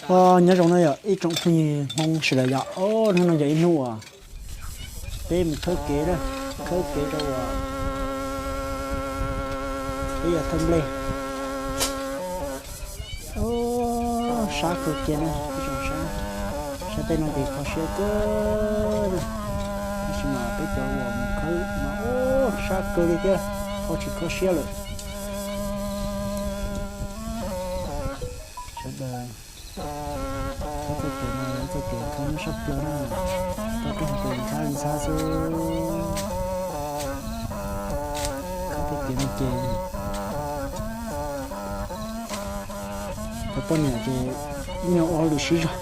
Nyob zoo no yog ib tsoom phooj ywg Hmoob sawv daws yom, hnub no yog ib hnub uas peb mus khawb kev, khawb kev rau uas peb yog thawj nplej. Sab kawg kiag na, sab, sab tej no ces kho siab kawg na. Tab sis mas peb cov uas mus khawb mas sab kawg li thiab, kho tsis kho siab lawm. Sawv daws, txoj kev no yog txoj kev khawb nyob sab plaws na, toj roob hauv pes ntxhab ntxhab xwb. Khawb tej kev no ces cov poj niam ces yeej yog ua hauj lwm siv zog,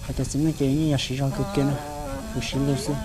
hos cov txiv neej ces yeej yog siv zog kawg kiag na, tus siv lug xwb.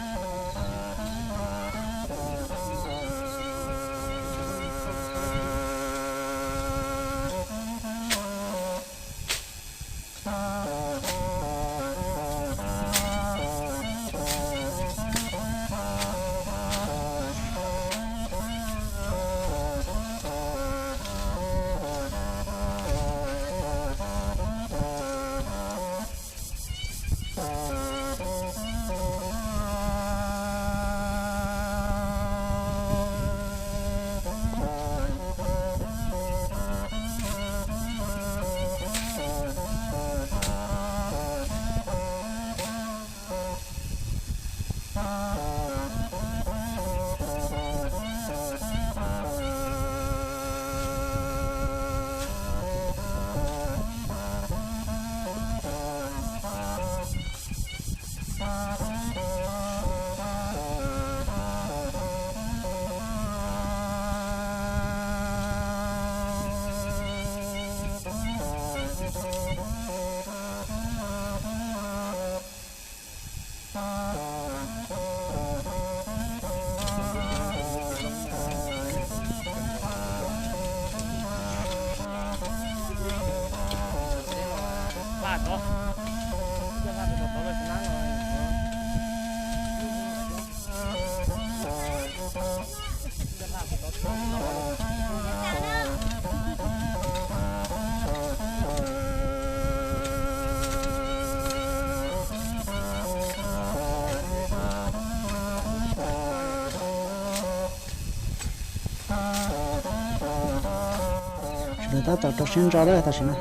Sawv daws tab tom rau siab ntso lawm tam sim no.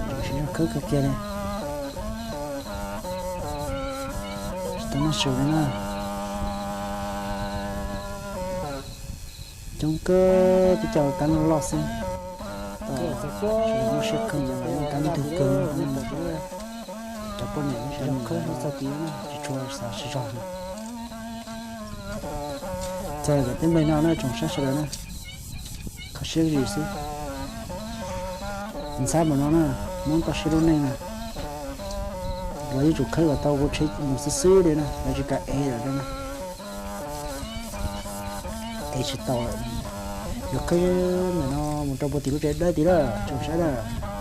Rau siab ntso khawb kawg kiag li. Tsis tau noj su li na. Coob kawg, peb cog kab loj loj xwb. Sawv daws muaj siab kawg, kab ntug kawg. Cov poj niam sawv daws khawb txog tid tsis tshua xav siv zog. Txog teb nplej no na tsoom saib sawv daws na, kho siab zim xwb. Ntxhab npaum no na, Hmoob toj siab lub neej na, lawv yuav tsum khawb kom tau kuv tsheb mus xwb xwb li na, lawv tsis kam ev lawm na. Ev tsis tau lawm. Yuav khawb ntawm no mus rau puag tim lub tsev dawb tid lawm tsoom saib lawm.